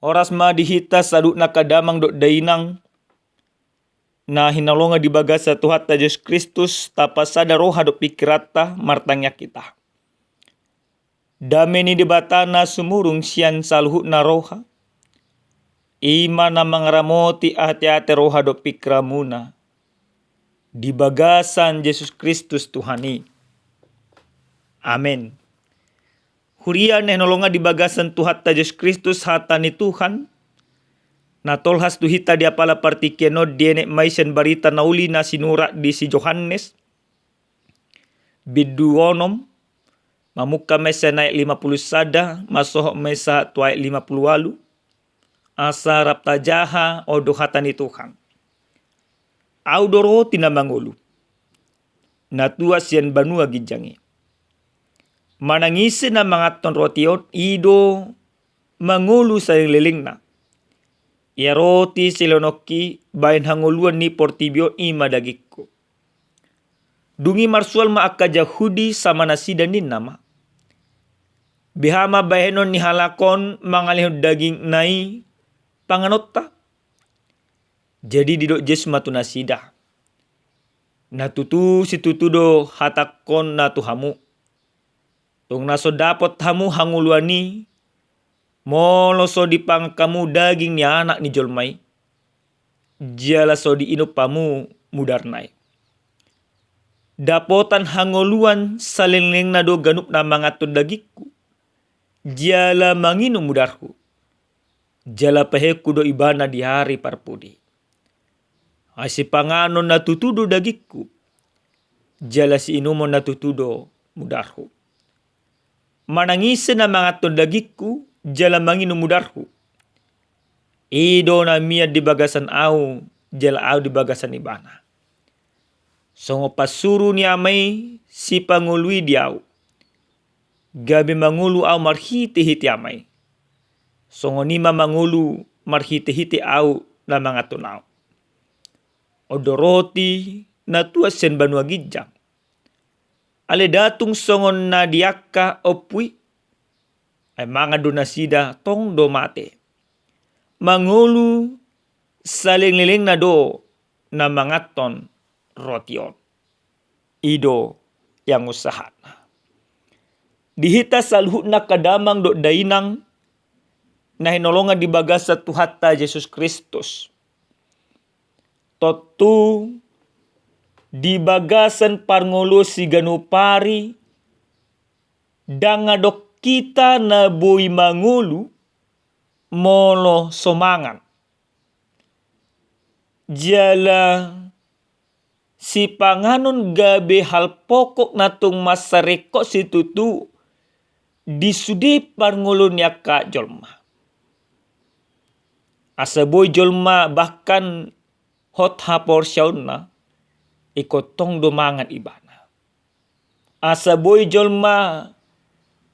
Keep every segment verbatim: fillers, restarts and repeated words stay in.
Horas ma di hita saluhutna angka damang dohot dainang na hinaholongan di bagasan Tuhanta Jesus Kristus, tapasada roha dohot pingkiranta, martangiang hita. Dame ni Debata na sumurung sian saluhutna roha, i ma na mangaramoti ateate roha dohot pingkiranmuna di bagasan Jesus Kristus Tuhan i. Amen. Huria na hinaholongan di bagasan Tuhanta Jesus Kristus, hata ni Tuhan na tolhas tu hita di apala partingkian on dienet ma i sian barita na uli na sinurat di si Johannes, bindu onom, mamungka ma i sian ayat lima pulu sada, masohot ma i sahat tu ayat lima pulu ualu. Asa rap tajaha on do hata ni Tuhan. Ahu do roti na mangolu, na tuat sian banua ginjang i. Manang ise na manganhon roti on, i do mangolu salelenglelengna. Ia roti silehononki bahen hangoluan ni portibi on, i ma dagingku. Dung i marsual ma angka Jahudi sama nasida, ninna ma: Beha ma bahenon ni halak on mangalehon dagingna i panganonta? Jadi didok Jesus ma tu nasida: Na tutu situtu do hatangkon na tu hamu, tung na so dapot hamu hangoluan i, molo so dipangan hamu daging ni Anak ni jolma i, jala so diinum hamu mudarna i. Dapotan hangoluan salelenglelengna do ganup na manganhon dagingku, jala manginum mudarhu, jala paheku do ibana di ari parpudi. Ai sipanganon na tutu do dagingku, jala siinumon na tutu do mudarhu. Manang ise na manganhon dagingku, jala manginum mudarhu, i do na mian di bagasan ahu, jala ahu di bagasan ibana. Songon pansuru ni Ama i sipangolu i di ahu, gabe mangolu ahu marhitehite Ama i, songon i ma mangolu marhitehite ahu na manganhon ahu. On do roti na tuat sian banua ginjang. Alai nda tung songon na di angka ompu i, ai mangan do nasida tong do mate. Mangolu salelenglelengna do na manganhon roti on. I do ianggo sahatna. Di hita saluhutna angka damang dohot dainang na hinaholongan di bagasan Tuhanta Jesus Kristus. Tontu di bagasan parngoluon siganup ari, ndang adong hita na boi mangolu molo so mangan. Jala sipanganon gabe hal pokok na tung mansai ringkot situtu di sude parngoluon ni angka jolma. Asa boi jolma bahkan hot haporseaonna, ingkon tong do mangan ibana. Asa boi jolma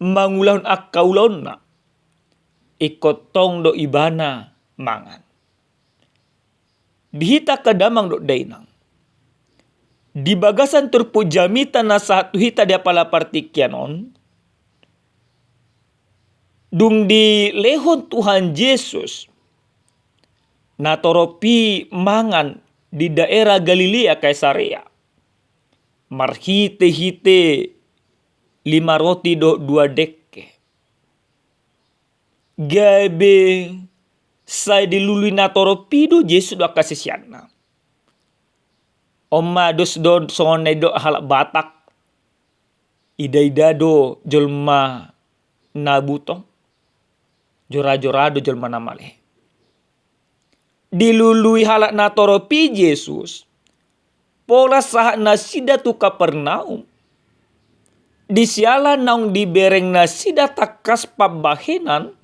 mangulahon angka ulaonna, ingkon tong do ibana mangan. Di hita angka damang dohot dainang, di bagasan turpuk jamita na sahat tu hita di apala partingkian on, dung dilehon Tuhan Jesus natorop i mangan di daerah Galilea Kaisarea, marhitehite lima roti dohot dua dengke, gabe sai dilului natorop i do Jesus dohot angka siseanna. On ma dos do songon na nidok halak Batak, ida-ida do jolma na butong, jora-jora do jolma na male. Dilului halak natorop i Jesus, pola sahat nasida tu Kapernaum. Di siala naung dibereng nasida tangkas pambahenan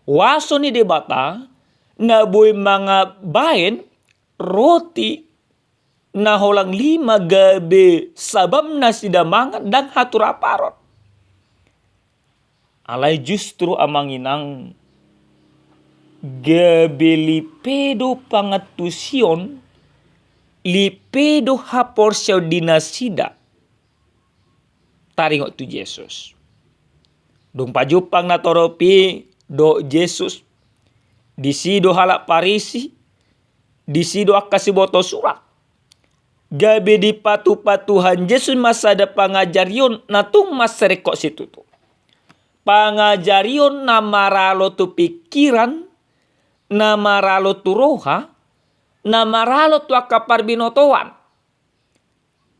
huaso ni Debata, na boi mangabahen roti na holang lima gabe sabam nasida mangan ndang haturaparon. Alai justru amang inang, gabe lipe do pangantusion, lipe do haporseaon di nasida taringot tu Jesus. Dung pajumpang natorop i dohot Jesus, Disi do halak Parisi, disi do angka siboto surat. Gabe dipatupa Tuhan Jesus ma sada pangajarion na tung mansai ringkot situtu. Pangajarion na maralo tu pingkiran, na maralo tu roha, na maralo tu angka parbinotoan.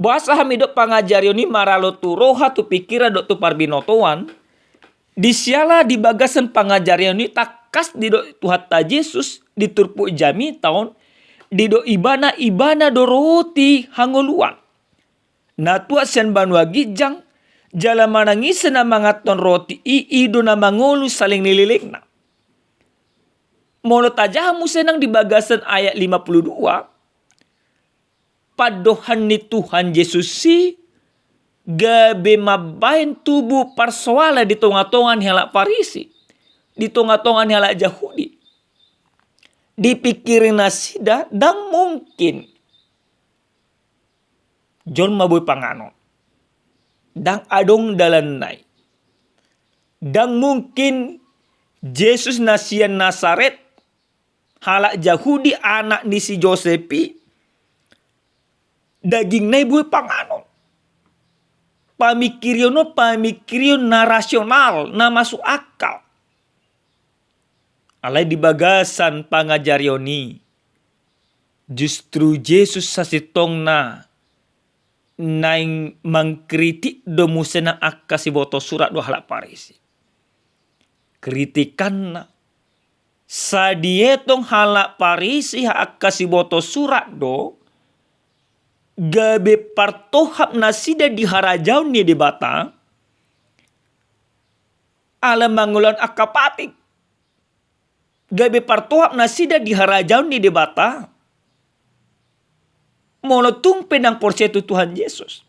Boasa hami didok pangajarion i maralo tu roha, tu pingkiran dohot tu parbinotoan? Di siala di bagasan pangajarion i tangkas didok Tuhanta Jesus di turpuk jamita on, didok Ibana, Ibana do roti hangoluan. Na tuat sian banua ginjang, jala manang ise na manganhon roti i, i do na mangolu saleleng ni lelengna. Molo tajaha muse nang di bagasan ayat lima puluh dua, pandohan ni Tuhan Jesus i gabe mambahen tubu parsoalan di tonga-tonga ni halak Parisi, di tonga-tonga ni halak Jahudi. Dipingkiri nasida, ndang mungkin jolma boi panganon. Ndang adong dalanna i. Ndang mungkin Jesus na sian Nasaret, halak Jahudi, anak ni si Josep i, dagingna i boi panganon. Pamingkirion on pamingkirion na rasional, na masuk akal. Alai di bagasan pangajarion i, justru Jesus sasintongna naeng mangkritik do muse nang angka siboto surat dohot halak Parisi. Kritikanna, sai dietong halak Parisi, angka siboto surat do, gabe partohap nasida di harajaon ni Debata, ala mangulahon angka patik. Gabe partohap nasida di harajaon ni Debata, molo tung pe ndang porsea tu Tuhan Jesus.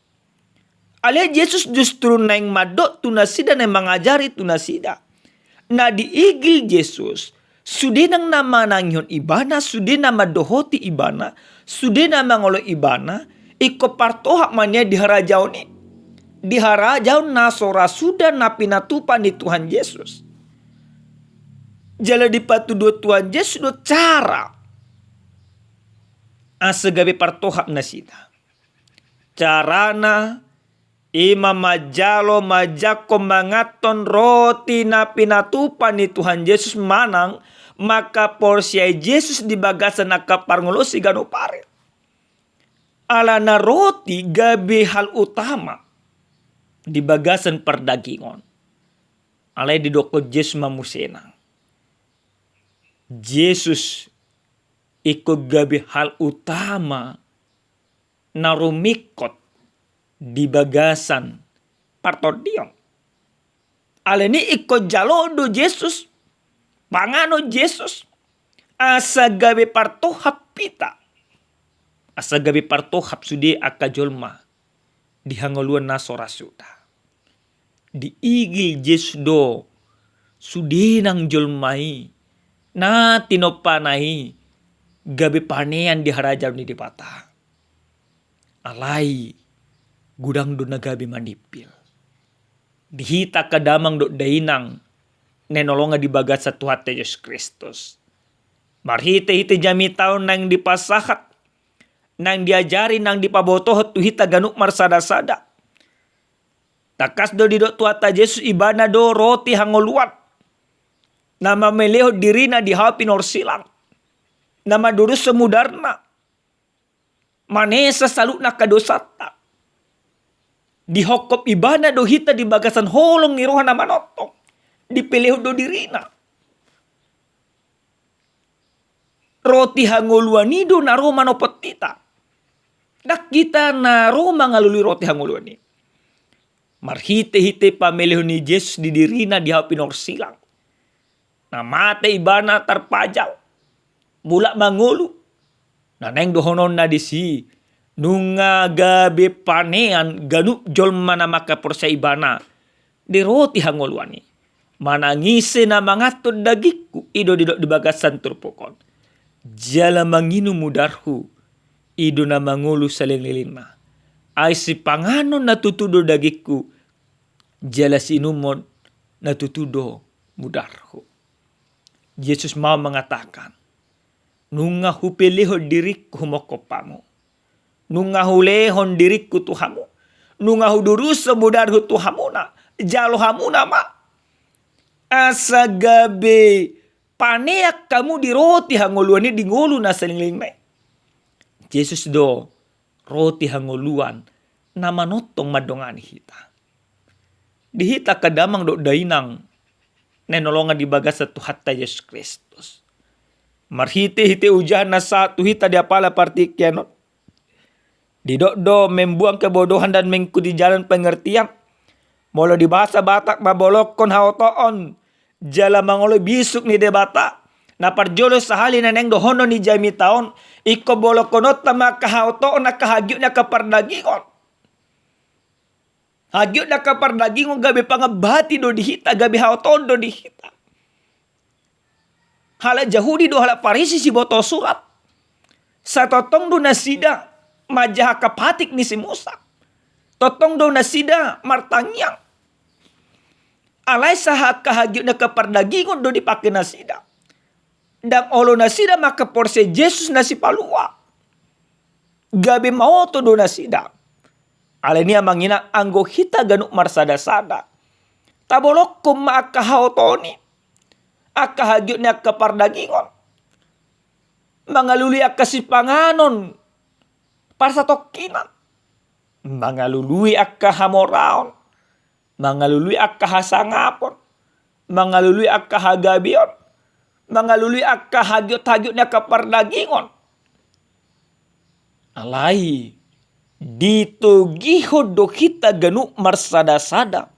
Alai Jesus justru naeng mandok tu nasida, naeng mangajari tu nasida. Na diigil Jesus, sude nang na manangihon Ibana, sude na mandohoti Ibana, sude na mangoloi Ibana, ingkon partohap ma nian di harajaon i, di harajaon na so ra suda na pinatupa ni Tuhan Jesus. Jala dipatuduhon Tuhan Jesus do cara asa gabe partohap nasida. Carana i ma manjalo manjangkon manganhon roti na pinatupa ni Tuhan Jesus manang mangkaporseai Jesus di bagasan angka parngoluon siganup ari. Alana roti gabe hal utama di bagasan pardagingon. Alai didokkon Jesus ma muse nang, Jesus ingkon gabe hal utama na rumingkot di bagasan partondion. Alani i ingkon jaloon do Jesus, panganon Jesus, asa gabe partohap hita, asa gabe partohap sude angka jolma di hangoluan na so ra suda. Diigil Jesus do sude nang jolma i na tinompana i gabe panean di harajaon ni Debata. Alai godang do na gabe manimpil. Di hita angka damang dohot dainang na hinaholongan di bagasan Tuhanta Jesus Kristus, marhitehite jamita on naeng dipasahat, naeng diajari, naeng dipabotohon tu hita ganup marsadasada. Tangkas do didok Tuhanta Jesus, Ibana do roti hangoluan, na mamelehon dirina di hau pinorsilang, na mandurushon mudarna, manesa saluhutna angka dosanta. Dihophop Ibana do hita di bagasan holong ni roha na manongtong, dipelehon do dirina. Roti hangoluan i do na ro manopot hita. Ndang hita na ro mangalului roti hangoluan i. Marhitehite pamelehon ni Jesus di dirina di hau pinorsilang, na mate Ibana tarpajal, mulak mangolu. Na naeng dohononna disi, nunga gabe panean ganup jolma na mangkaporseai Ibana di roti hangoluan i. Manang ise na manganhon dagingku, i do didok di bagasan turpuk on, jala manginum mudarhu, i do na mangolu saleleng ni lelengna. Ai sipanganon na tutu do dagingku, jala siinumon na tutu do mudarhu. Jesus mau mengatakan, nunga hupelehon diringku humongkop hamu. Nunga hulehon diringku tu hamu. Nunga hudurushon mudarhu tu hamuna. Jalo hamuna ma. Asa gabe panean hamu di roti hangoluan i, di ngolu na saleleng i. Jesus do roti hangoluan na manongtong mandongani hita. Di hita angka damang dohot dainang na hinaholongan di bagasan Tuhanta Jesus Kristus. Marhitehite ujahan na sahat tu hita di apala partingkian on. Didok do membuang kebodohan dan mengikuti jalan pengertian. Molo di bahasa Batak, mabolongkon haotoon jala mangoloi bisuk ni Debata. Na parjolo sahali na naeng dohonon ni jamita on, ingkon bolongkononta ma angka haotoon, angka hagiot ni angka pardagingon. Hagiot ni angka pardagingon gabe pangambati do di hita, gabe haotoon do di hita. Halak Jahudi dohot halak Parisi siboto surat. Sai tongtong do nasida manjaha angka patik ni si Musa. Tongtong do nasida martangiang. Alai sahat angka hagiot ni angka pardagingon do dipake nasida. Ndang olo nasida mangkaporseai Jesus na sipalua. Gabe maoto do nasida. Alani i, amang inang, anggo hita ganup marsadasada, tabolongkon ma angka haotoon i, angka hagiot ni angka pardagingon, mangalului angka sipanganon parsatongkinan, mangalului angka hamoraon, mangalului angka hasangapon, mangalului angka hagabeon, mangalului angka hagiot-hagiot ni angka pardagingon. Alai ditogihon do hita ganup marsadasada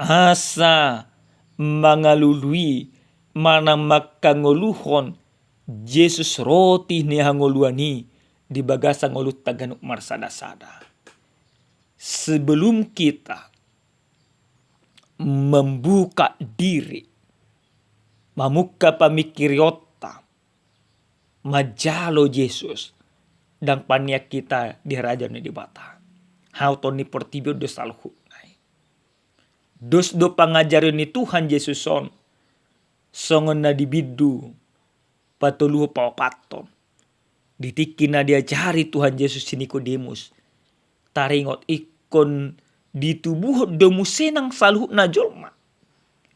asa mangalului manang mangkangoluhon Jesus, roti ni hangoluan i, di bagasan ngolunta ganup marsadasada. Sebelum kita membuka diri, mamungka pamingkirionta manjalo Jesus, ndang panean hita di harajaon ni Debata. Haotoon ni portibi on do saluhutna i. Dos do pangajarion ni Tuhan Jesus on songon na di bindu patoluhon paopathon. Di tingki na diajari Tuhan Jesus si Nikodemus, taringot ingkon ditubuhon do muse nang saluhutna jolma.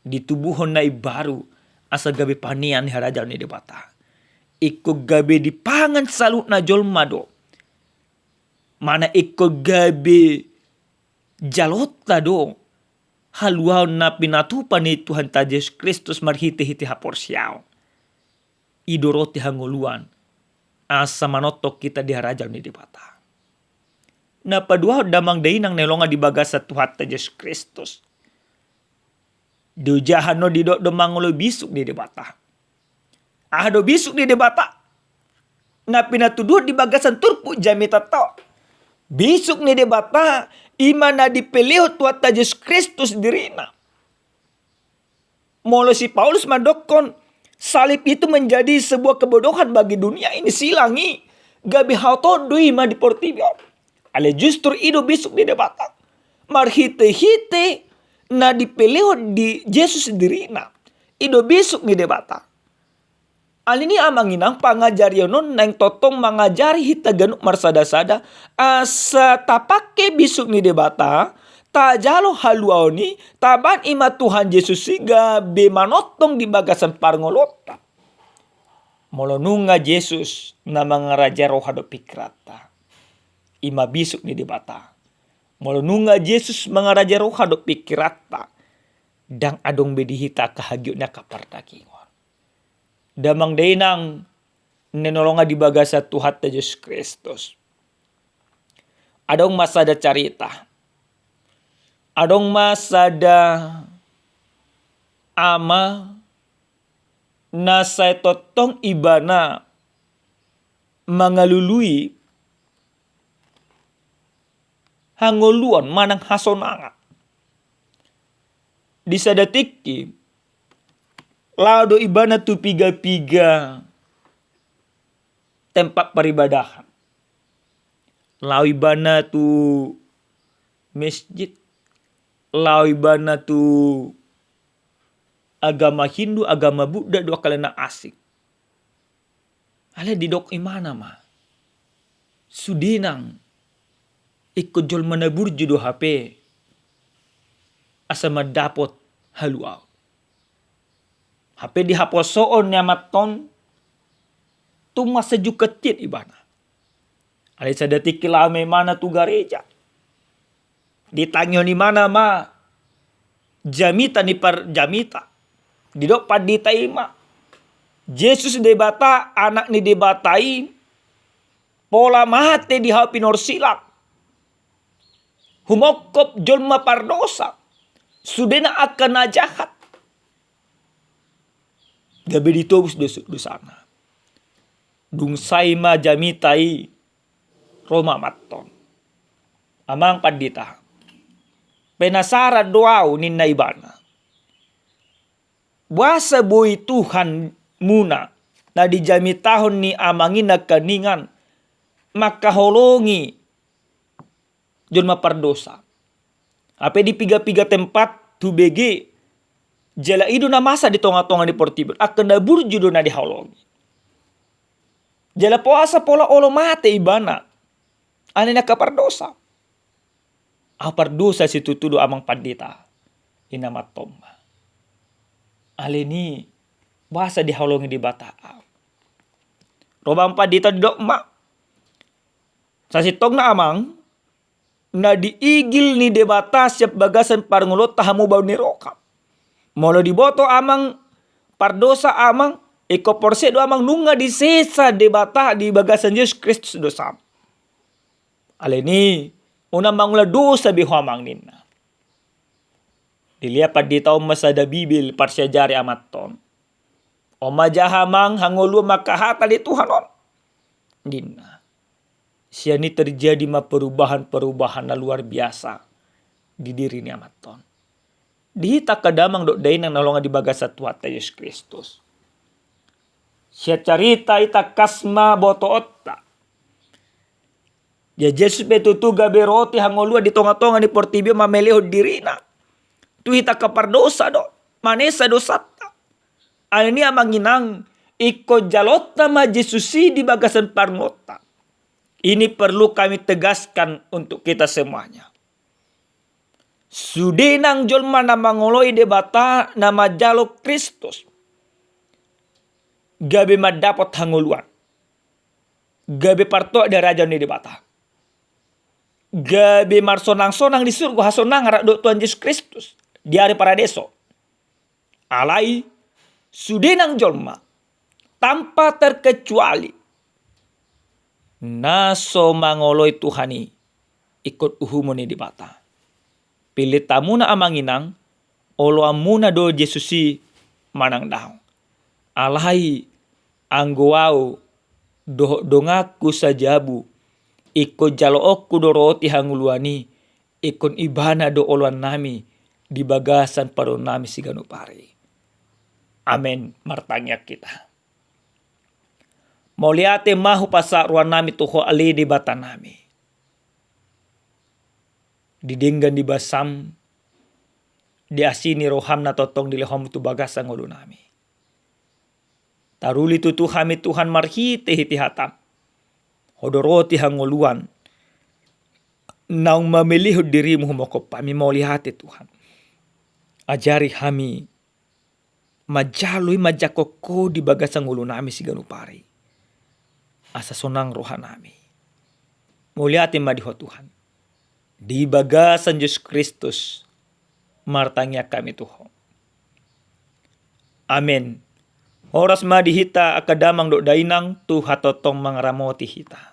Ditubuhon na imbaru asa gabe panean ni harajaon ni Debata. Ingkon gabe dipangan saluhutna jolma do. Manang ingkon gabe jalonta do haluaon na pinatupa ni Tuhanta Jesus Kristus marhitehite haporseaon. I do roti hangoluan asa manongtong hita di harajaon ni Debata. Na paduahon, damang dainang na hinaholongan di bagasan Tuhanta Jesus Kristus, di ujahan on didok do mangoloi bisuk ni Debata. Aha do bisuk ni Debata? Na pinatuduhon di bagasan turpuk jamitanta on. Bisuk ni Debata i ma na dipelehon Tuhanta Jesus Kristus dirina. Molo si Paulus mandokkon, salib itu menjadi sebuah kebodohan bagi dunia ini, silang i, gabe haotoon do i ma di portibi on. Alai justru i do bisuk ni Debata. Marhitehite na dipelehon di Jesus dirina, i do bisuk ni Debata. Alani i, amang inang, pangajarion on naeng tongtong mangajari hita ganup marsadasada asa tapangke bisuk ni Debata, tajalo haluaon i, tabahen i ma Tuhan Jesus i gabe manongtong di bagasan parngoluonta. Molo nunga Jesus na mangarajai roha dohot pingkiranta, i ma bisuk ni Debata. Molo nunga Jesus mangarajai roha dohot pingkiranta, ndang adong be di hita angka hagiot ni angka pardagingon. Damang dainang na hinaholongan di bagasan Tuhanta Jesus Kristus. Adong ma sada carita. Adong ma sada ama na sai tongtong ibana mangalului hangoluan manang hasonangan. Di sada tingki, laho do ibana tu piga-piga tempat peribadahan. Laho ibana tu masjid, laho ibana tu agama Hindu, agama Buddha, do angka na asing. Alai didok ibana ma, sude nang ingkon jolma na burju do hape asa mandapot haluaon. Hape di haposoon ni amanta on, tung mansai jungkat hian ibana. Alai sada tingki laho ma ibana tu gareja, ditangihon ibana ma jamita ni parjamita. Didok pandita i ma, Jesus Debata, Anak ni Debata i, pola mate di hau pinorsilang, humongkop jolma pardosa, sudena angka na jahat, gabe ditobus dos-, dosana. Dung sae ma jamita i, ro ma amanta on. Amang pandita, penasaran do au, ninna ibana. Boasa boi Tuhan muna na dijamitahon ni amang i nangkiningan mangkaholongi jolma pardosa? Hape di piga-piga tempat hubege, jala i do na masa di tonga-tonga ni portibi on, angka na burju do na dihaholongi. Jala boasa pola olo mate ibana, alani angka pardosa? Au pardosa situtu do amang pandita, ninna amanta on ma. Alani i boasa dihaholongi Debata au? Ro ma amang pandita, didok ma, sasintongna amang, na diigil ni Debata sian bagasan parngoluonta hamubaon ni roha. Molo diboto amang pardosa amang, ingkon porsea do amang nunga disesa Debata di bagasan Jesus Kristus dosam. Alani i, unang mangula dosa be ho amang, ninna. Dilehon pandita on ma sada Bibel parsiajari amanta on. On ma jaha amang hangoluan mangkahata di Tuhan on, ninna. Sian i terjadi ma perubahan-perubahan na luar biasa di diri ni amanta on. Di hita angka damang dohot dainang na hinaholongan di bagasan Tuhanta Jesus Kristus, sian carita i tangkas ma botoonta. Ia Jesus pe tutu gabe roti hangoluan di tonga-tonga ni portibi on mamelehon dirina. Tu hita angka pardosa do, manesa dosanta. Alani i amang inang, ingkon jaloonta ma Jesus i di bagasan parngoluonta. Ini perlu kami tegaskan untuk kita semuanya. Sude nang jolma na mangoloi Debata, na manjalo Kristus, gabe mandapot hangoluan, gabe partohap di harajaon ni Debata, gabe marsonang-sonang di surgo hasonangan rap dohot Tuhan Jesus Kristus di ari paradeso. Alai sude nang jolma, tanpa terkecuali, na so mangoloi Tuhan i, ingkon uhumon ni Debata. Pillit hamuna amang inang, oloanmuna do Jesus i manang daong. Alai anggo au dohot donganku sajabu, ingkon jaloonku do roti hangoluan i, ingkon ibana do oloannami di bagasan parngoluonnami siganup ari. Amen. Martangiang hita. Mauliate ma hupasahat rohanami tu Ho ale Debatanami. Di denggan ni basam, di asi ni roham na tongtong dilehonmu tu bagasan ngolunami. Taruli tutu hami Tuhan marhite-hite hatam. Ho do roti hangoluan naung mamelehon dirimu humongkop hami, mauliate Tuhan. Ajari hami manjalo i manjangkon Ho di bagasan ngolunami siganup ari, asa sonang rohanami. Mauliate ma di Ho Tuhan. Di bagasan Jesus Kristus martangiang hami tu Ho. Amen. Horas ma di hita angka damang dohot dainang, Tuhan tongtong mangaramoti hita.